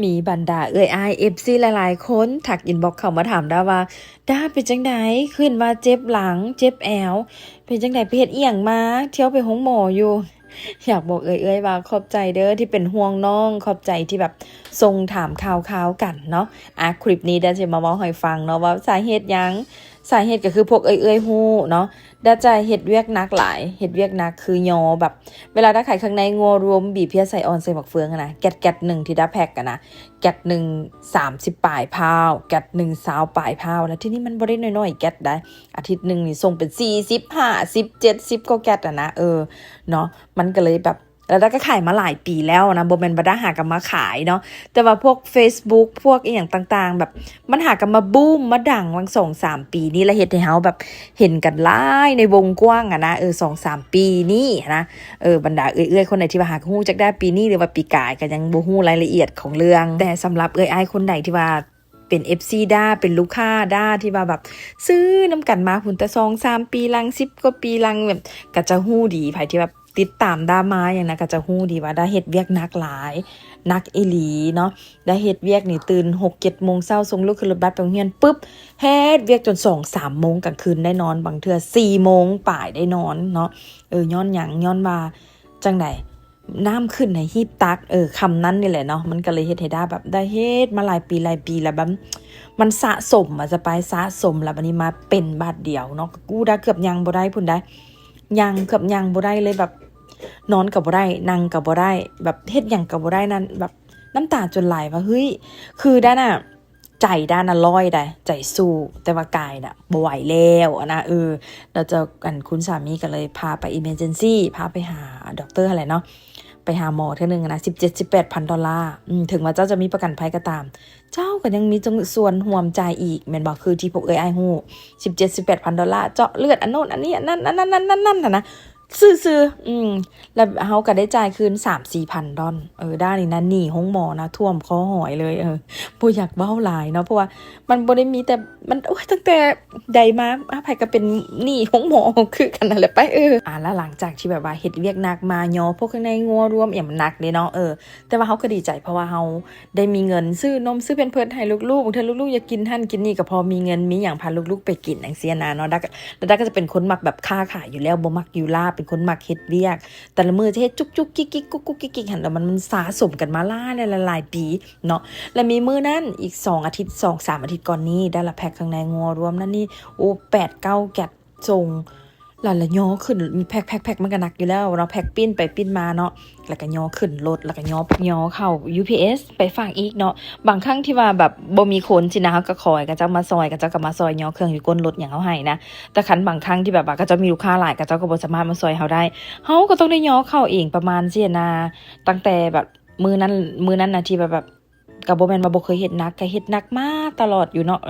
ມີບັນດາເອື້ອຍອ້າຍ ເອັຟຊີ ຫຼາຍໆຄົນທັກອິນບັອກເຂົ້າມາຖາມດາວ່າ ດາເປັນຈັ່ງໃດ? ຄືນວ່າເຈັບຫຼັງ ເຈັບແອວ ເປັນຈັ່ງໃດ? ໄປເຮັດອີ່ຫຍັງມາ? ທ່ຽວໄປໂຮງໝໍຢູ່? ຢາກບອກເອື້ອຍໆວ່າຂອບໃຈເດີທີ່ເປັນຫ່ວງນ້ອງ, ຂອບໃຈທີ່ແບບສົ່ງຖາມຂ່າວຄາວກັນເນາະ. ອາ ຄລິບນີ້ດາຊິມາເວົ້າໃຫ້ຟັງເນາະວ່າສາເຫດຫຍັງ? ສາເຫດກໍຄືພວກເອື້ອຍໆຮູ້ເນາະ ດາຈະເຮັດວຽກໜັກຫຼາຍ, ເຮັດວຽກໜັກຄືຍໍແບບ ເວລາດາຂາຍເຄື່ອງໃນງົວລວມ ບີເພັດ ໄສ້ອ່ອນ ໄສ້ໝາກເຟືອງຫັ້ນນະ ແກັດ ແກັດໜຶ່ງທີ່ດາແພັກຫັ້ນນະ ແກັດໜຶ່ງສາມສິບປາຍພາວ, ແກັດໜຶ່ງຊາວປາຍພາວ, ແລ້ວທີນີ້ມັນບໍ່ໄດ້ນ້ອຍໆແກັດໃດ໋, ອາທິດໜຶ່ງນີ້ສົ່ງເປັນສີ່ສິບ ຫ້າສິບ ເຈັດສິບກວ່າແກັດຫັ້ນນະ ເອີ ເນາະ ມັນກໍເລີຍແບບ ແລ້ວດາກໍຂາຍມາຫຼາຍປີແລ້ວນະ ບໍ່ແມ່ນວ່າດາຫາກໍມາຂາຍເນາະ ແຕ່ວ່າພວກເຟສບຸກ ພວກອີ່ຫຍັງຕ່າງໆ ແບບ ມັນຫາກໍມາບູມມາດັງຫວ່າງສອງສາມປີນີ້ ແລ້ວເຮັດໃຫ້ເຮົາແບບເຫັນກັນຫຼາຍໃນວົງກວ້າງຫັ້ນນະ ເອີ ສອງສາມປີນີ້ຫັ້ນນະ ເອີ ບັນດາເອື້ອຍໆຄົນໃດທີ່ວ່າຫາກຮູ້ຈັກດາປີນີ້ ຫຼືວ່າປີກາຍ ກໍຍັງບໍ່ຮູ້ລາຍລະອຽດຂອງເລື່ອງ. ແຕ່ສຳລັບເອື້ອຍອ້າຍຄົນໃດທີ່ວ່າເປັນເອັຟຊີດາ ເປັນລູກຄ້າດາ ທີ່ວ່າແບບຊື້ນຳກັນມາພຸ້ນແຕ່ສອງສາມປີຫຼັງ ສິບກວ່າປີຫຼັງ ແບບ ກໍຈະຮູ້ດີ ໃຜທີ່ແບບ ຕິດຕາມດາມາຫຍັງນະ ກໍຈະຮູ້ດີວ່າດາເຮັດວຽກໜັກຫຼາຍ ໜັກອີ່ຫຼີເນາະ. ດາເຮັດວຽກນີ້ ຕື່ນຫົກເຈັດໂມງເຊົ້າ ສົ່ງລູກຂຶ້ນລົດບັສໄປໂຮງຮຽນປຶບ ເຮັດວຽກຈົນສອງສາມໂມງກາງຄືນໄດ້ນອນ, ບາງເທື່ອສີ່ໂມງປາຍໄດ້ນອນເນາະ. ເອີ ຍ້ອນຫຍັງ? ຍ້ອນວ່າຈັ່ງໃດ? ນ້ຳຂຶ້ນໃນຮີບຕັກ ເອີ ຄຳນັ້ນນີ້ແຫຼະເນາະ ມັນກໍເລີຍເຮັດໃຫ້ດາແບບ ດາເຮັດມາຫຼາຍປີ ຫຼາຍປີແລ້ວ ແບບ ມັນສະສົມ ວ່າຈະໄປສະສົມ ແລ້ວບັດນີ້ມາເປັນບາດດຽວເນາະ ກູດາເກືອບຍ່າງບໍ່ໄດ້ພຸ້ນໃດ໋ ຍ່າງເກືອບຍ່າງບໍ່ໄດ້ເລີຍ ແບບ ນອນກໍບໍ່ໄດ້ ນັ່ງກໍບໍ່ໄດ້ ແບບ ເຮັດຫຍັງກໍບໍ່ໄດ້ນັ້ນ ແບບ ນ້ຳຕາຈົນໄຫຼວ່າ ເຮີ້ຍ ຄືດານະ ໃຈດານະລອຍໃດ໋ ໃຈສູ້ ແຕ່ວ່າກາຍນະບໍ່ໄຫວແລ້ວຫັ້ນນະ ເອີ ແລ້ວເຈົ້າ ອັນ ຄຸນສາມີກໍເລີຍພາໄປ emergency ພາໄປຫາດັອກເຕີຫັ້ນແຫຼະເນາະ ໄປຫາໝໍເທື່ອໜຶ່ງນະ ສິບເຈັດ ສິບແປດພັນດອນລາ ອືມ ເຖິງວ່າເຈົ້າຈະມີປະກັນໄພກໍຕາມ ເຈົ້າກໍຍັງມີສ່ວນຮ່ວມຈ່າຍອີກ ແມ່ນບໍ່? ຄືທີ່ພວກເອື້ອຍອ້າຍຮູ້ ສິບເຈັດ ສິບແປດພັນດອນລາ ເຈາະເລືອດ ອັນໂນ້ນ ອັນນີ້ ອັນນັ້ນ ອັນນັ້ນ ອັນນັ້ນ ຫັ້ນນະ ຊື່ໆ ອືມ ແລ້ວເຮົາກໍໄດ້ຈ່າຍຄືນສາມສີ່ພັນດອນ. ເອີ ດານີ້ນະ ໜີ້ໂຮງໝໍນະ ຖ້ວມຄໍຫອຍເລີຍ. ເອີ ບໍ່ຢາກເວົ້າຫຼາຍເນາະ ເພາະວ່າມັນບໍ່ໄດ້ມີແຕ່ ມັນ ໂອ້ຍ ຕັ້ງແຕ່ໃດມາ ໃຜກໍເປັນໜີ້ໂຮງໝໍຄືກັນຫັ້ນແຫຼະໄປ. ເອີ ອ່າ ແລ້ວຫຼັງຈາກທີ່ແບບວ່າເຮັດວຽກໜັກມາ ຍໍພວກເຄື່ອງໃນງົວລວມ ອີ່ຫຍັງ ມັນໜັກເດ້ເນາະ ເອີ ແຕ່ວ່າເຮົາກໍດີໃຈ ເພາະວ່າເຮົາໄດ້ມີເງິນຊື້ນົມ ຊື້ແພມເພີດໃຫ້ລູກໆ ບາງເທື່ອລູກໆຢາກກິນຫັ້ນກິນນີ້ ກໍພໍມີເງິນມີຫຍັງພາລູກໆໄປກິນ ຈັ່ງຊີ້ນະເນາະ. ດາ ແລ້ວດາກໍຈະເປັນຄົນມັກແບບຄ້າຂາຍຢູ່ແລ້ວ ບໍ່ມັກຢູ່ລ້າ ເປັນຄົນມັກເຮັດວຽກ ແຕ່ລະມື້ຈະເຮັດຈຸກໆກິກໆ ກຸກໆກິກໆຫັ້ນ ແລ້ວມັນ ມັນສະສົມກັນມາຫຼາຍ ຫຼາຍໆປີເນາະ. ແລ້ວມີມື້ນັ້ນອີກສອງອາທິດ ສອງສາມອາທິດກ່ອນນີ້ ດາລະແພັກເຄື່ອງໃນງົວລວມນັ້ນນີ້ ໂອ້ ແປດເກົ້າແກັດ ສົ່ງ ແລ້ວລະຍໍຂຶ້ນ ແພັກໆໆ ມັນກໍໜັກຢູ່ແລ້ວເນາະ ແພັກປິ່ນໄປປິ່ນມາເນາະ ແລ້ວກໍຍໍຂຶ້ນລົດ ແລ້ວກໍຍໍ ຍໍເຂົ້າຢູພີເອັສໄປຝາກອີກເນາະ. ບາງຄັ້ງທີ່ວ່າແບບບໍ່ມີຄົນຊີ້ນະ ເຮົາກໍຂໍໃຫ້ເຂົາເຈົ້າມາຊ່ອຍ ເຂົາເຈົ້າກໍມາຊ່ອຍຍໍເຄື່ອງຢູ່ກົ້ນລົດຫຍັງເຮົາໃຫ້ນະ. ແຕ່ຄັນບາງຄັ້ງທີ່ແບບວ່າເຂົາເຈົ້າມີລູກຄ້າຫຼາຍ ເຂົາເຈົ້າກໍບໍ່ສາມາດມາຊ່ອຍເຮົາໄດ້ ເຮົາກໍຕ້ອງໄດ້ຍໍເຂົ້າເອງ ປະມານຊີ້ນະ. ຕັ້ງແຕ່ແບບມື້ນັ້ນ ມື້ນັ້ນນະ ທີ່ແບບ ແບບ ກໍບໍ່ແມ່ນວ່າບໍ່ເຄີຍເຮັດໜັກ ກໍເຮັດໜັກມາຕະຫຼອດຢູ່ເນາະ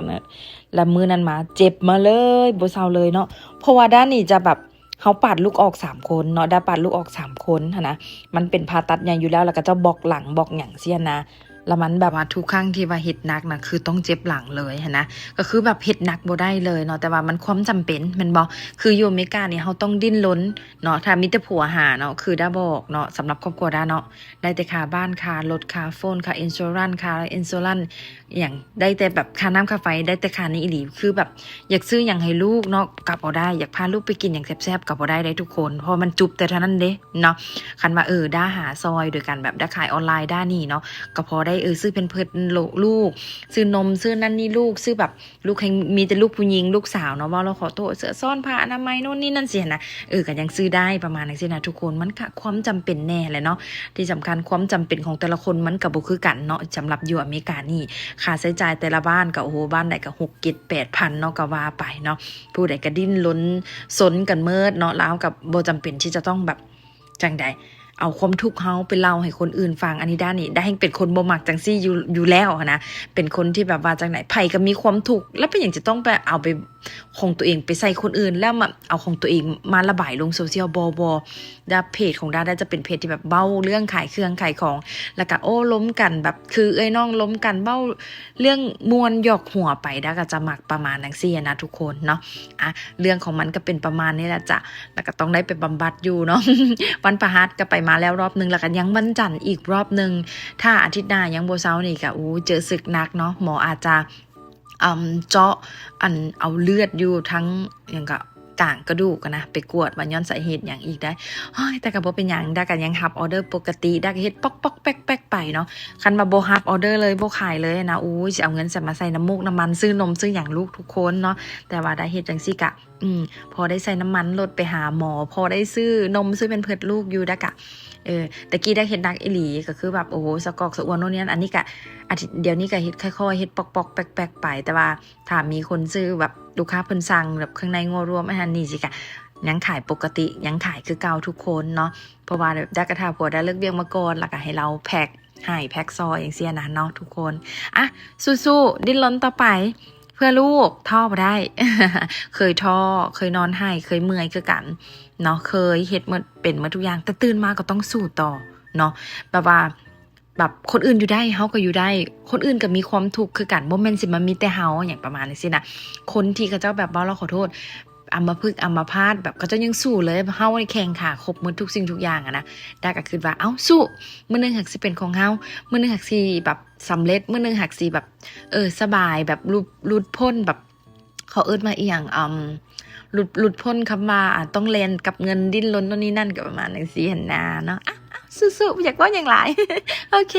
ແລ້ວມື້ນັ້ນມາເຈັບມາເລີຍ ບໍ່ເຊົາເລີຍເນາະ. ເພາະວ່າດານີ້ຈະແບບ ເຮົາປາດລູກອອກສາມຄົນເນາະ ດາປາດລູກອອກສາມຄົນຫັ້ນນະ ມັນເປັນຜ່າຕັດໃຫຍ່ຢູ່ແລ້ວ ແລ້ວກໍເຈົ້າບລັອກຫຼັງບລັອກຫຍັງຊີ້ນະ ແລ້ວມັນແບບວ່າທຸກຄັ້ງທີ່ວ່າເຮັດໜັກນະ ຄືຕ້ອງເຈັບຫຼັງເລີຍຫັ້ນນະ ກໍຄືແບບເຮັດໜັກບໍ່ໄດ້ເລີຍເນາະ. ແຕ່ວ່າມັນຄວາມຈຳເປັນແມ່ນບໍ່? ຄືຢູ່ອາເມລິການີ້ເຮົາຕ້ອງດີ້ນລົນເນາະ ຖ້າມີແຕ່ຜົວຫາເນາະ ຄືດາບອກເນາະ ສຳລັບຄອບຄົວດາເນາະ ໄດ້ແຕ່ຄ່າບ້ານ ຄ່າລົດ ຄ່າໂຟນ ຄ່າອິນຊູຣັນ ຄ່າອິນຊູຣັນ ອີ່ຫຍັງ ໄດ້ແຕ່ແບບຄ່ານ້ຳຄ່າໄຟ ໄດ້ແຕ່ຄ່ານີ້ອີ່ຫຼີ. ຄືແບບຢາກຊື້ຫຍັງໃຫ້ລູກເນາະ ກໍບໍ່ໄດ້ ຢາກພາລູກໄປກິນຫຍັງແຊບໆ ກໍບໍ່ໄດ້ເດ້ທຸກຄົນ ເພາະວ່າມັນຈຸບແຕ່ເທົ່ານັ້ນເດ້ເນາະ. ຄັນວ່າ ເອີ ດາຫາຊ່ອຍໂດຍການແບບ ດາຂາຍອອນລາຍ ດານີ້ເນາະ ກໍພໍໄດ້ ເອີ ຊື້ແພມເພີດລູກ ຊື້ນົມ ຊື້ນັ້ນນີ້ລູກ ຊື້ແບບ ລູກແຮ່ງມີແຕ່ລູກຜູ້ຍິງ ລູກສາວເນາະ ເວົ້າແລ້ວຂໍໂທດ ເສື້ອຊ້ອນ ຜ້າອະນາໄມ ໂນ່ນນີ້ນັ້ນຊີ້ນະ ເອີ ກໍຍັງຊື້ໄດ້ ປະມານຈັ່ງຊີ້ນະທຸກຄົນ. ມັນກະຄວາມຈຳເປັນແດ່ແຫຼະເນາະ ທີ່ສຳຄັນຄວາມຈຳເປັນຂອງແຕ່ລະຄົນມັນກະບໍ່ຄືກັນເນາະ. ສຳລັບຢູ່ອາເມລິການີ້ ຄ່າໃຊ້ຈ່າຍແຕ່ລະບ້ານກະ ໂອ້ໂຫ ບ້ານໃດກະຫົກເຈັດແປດພັນເນາະ ກະວ່າໄປເນາະ ຜູ້ໃດກະດີ້ນລົນຊົນກັນເໝິດເນາະ ແລ້ວເຮົາກະບໍ່ຈຳເປັນທີ່ຈະຕ້ອງແບບ ຈັ່ງໃດ ເອົາຄວາມທຸກເຮົາໄປເລົ່າໃຫ້ຄົນອື່ນຟັງ. ອັນນີ້ດານີ້ ດາແຮ່ງເປັນຄົນບໍ່ມັກຈັ່ງຊີ້ຢູ່ ຢູ່ແລ້ວຫັ້ນນະ ເປັນຄົນທີ່ແບບວ່າຈັ່ງໃດ ໃຜກໍມີຄວາມທຸກ ແລ້ວເປັນຫຍັງຈະຕ້ອງໄປເອົາໄປ ຂອງຕົວເອງໄປໃສ່ຄົນອື່ນ ແລ້ວມາເອົາຂອງຕົວເອງມາລະບາຍລົງໂຊຊຽວ ບໍ່ ບໍ່. ດາເພຈຂອງດາ ດາຈະເປັນເພຈທີ່ແບບເວົ້າເລື່ອງຂາຍເຄື່ອງຂາຍຂອງ ແລ້ວກະໂອ້ລົມກັນ ແບບຄືເອື້ອຍນ້ອງລົມກັນ ເວົ້າເລື່ອງມ່ວນຫຍອກຫົວໄປ ດາກະຈະມັກປະມານຈັ່ງຊີ້ນະທຸກຄົນເນາະ. ອ່ະ ເລື່ອງຂອງມັນກະເປັນປະມານນີ້ແຫຼະຈ້ະ ແລ້ວກະຕ້ອງໄດ້ໄປບຳບັດຢູ່ເນາະ. ວັນພະຫັດກະໄປມາແລ້ວຮອບໜຶ່ງ ແລ້ວກະຍັງວັນຈັນອີກຮອບໜຶ່ງ. ຖ້າອາທິດໜ້າຍັງບໍ່ເຊົານີ້ກະ ໂອ້ ເຈີສຶກໜັກເນາະ ໝໍອາດຈະ ອຳ ເຈາະ ອັນ ເອົາເລືອດຢູ່ທາງ ຫຍັງກະ ກາງກະດູກຫັ້ນນະ ໄປກວດວ່າຍ້ອນສາເຫດຫຍັງອີກໄດ໋. ໂອ້ຍ ແຕ່ກະບໍ່ເປັນຫຍັງ ດາກະຍັງຮັບອໍເດີປົກກະຕິ ດາກະເຮັດປອກໆແປັກໆໄປເນາະ. ຄັນວ່າບໍ່ຮັບອໍເດີເລີຍ ບໍ່ຂາຍເລີຍນະ ໂອ້ຍ ຊິເອົາເງິນໃສມາໃສ່ນ້ຳມູກນ້ຳມັນ ຊື້ນົມຊື້ຫຍັງລູກທຸກຄົນເນາະ. ແຕ່ວ່າດາເຮັດຈັ່ງຊີ້ກະ ອືມ ພໍໄດ້ໃສ່ນ້ຳມັນລົດໄປຫາໝໍ ພໍໄດ້ຊື້ນົມຊື້ແພມເພີດລູກຢູ່ ດາກະ ເອີ ແຕ່ກີ້ດາເຮັດໜັກອີ່ຫຼີ ກະຄືແບບ ໂອ້ໂຫ ສະກອກສະອວນໂນ່ນນີ້ນັ້ນ. ອັນນີ້ກະ ອາທິດ ດຽວນີ້ກະເຮັດຄ່ອຍໆ ເຮັດປອກໆແປັກໆໄປ ແຕ່ວ່າ ຖ້າມີຄົນຊື້ ແບບລູກຄ້າເພິ່ນສັ່ງແບບເຄື່ອງໃນງົວລວມ ອັນນັ້ນນີ້ຊິກະຍັງຂາຍປົກກະຕິ ຍັງຂາຍຄືເກົ່າທຸກຄົນເນາະ. ເພາະວ່າແບບ ດາກະຖ້າຜົວດາເລີກວຽກມາກ່ອນ ແລ້ວກະໃຫ້ລາວແພັກໃຫ້ ແພັກຊອຍຈັ່ງຊີ້ນະເນາະທຸກຄົນ. ອ່ະ ສູ້ໆ ດີ້ນລົນຕໍ່ໄປເພື່ອລູກ ທໍ້ບໍ່ໄດ້. ເຄີຍທໍ້ ເຄີຍນອນໄຫ້ ເຄີຍເມື່ອຍຄືກັນເນາະ ເຄີຍເຮັດໝົດ ເປັນໝົດທຸກຢ່າງ ແຕ່ຕື່ນມາກໍຕ້ອງສູ້ຕໍ່ເນາະ. ແບບວ່າ ແບບຄົນອື່ນຢູ່ໄດ້ ເຮົາກໍຢູ່ໄດ້ ຄົນອື່ນກໍມີຄວາມທຸກຄືກັນ ບໍ່ແມ່ນຊິມາມີແຕ່ເຮົາ ຫຍັງປະມານຈັ່ງຊີ້ນະ. ຄົນທີ່ເຂົາເຈົ້າແບບ ເວົ້າແລ້ວຂໍໂທດ ອຳມະພຶກອຳມະພາດ ແບບເຂົາເຈົ້າຍັງສູ້ເລີຍ ເຮົານີ້ແຂ້ງຂາຄົບໝົດທຸກສິ່ງທຸກຢ່າງຫັ້ນນະ. ດາກໍຄິດວ່າ ເອົ້າ ສູ້ ມື້ໜຶ່ງຫາກຊິເປັນຂອງເຮົາ ມື້ໜຶ່ງຫາກຊິແບບສຳເລັດ ມື້ໜຶ່ງຫາກຊິແບບ ເອີ ສະບາຍ ແບບຫຼຸດ ຫຼຸດພົ້ນ ແບບ ເຂົາເອີ້ນວ່າອີ່ຫຍັງ ອຳ ຫຼຸດ ຫຼຸດພົ້ນຄຳວ່າ ອາ ຕ້ອງແລ່ນກັບເງິນ ດີ້ນລົນໂນ່ນນີ້ນັ້ນ ກໍປະມານຈັ່ງຊີ້ຫັ້ນນາເນາະ. ອ່ະ ສູ້ໆ ບໍ່ຢາກເວົ້າຫຍັງຫຼາຍ ໂອເຄ.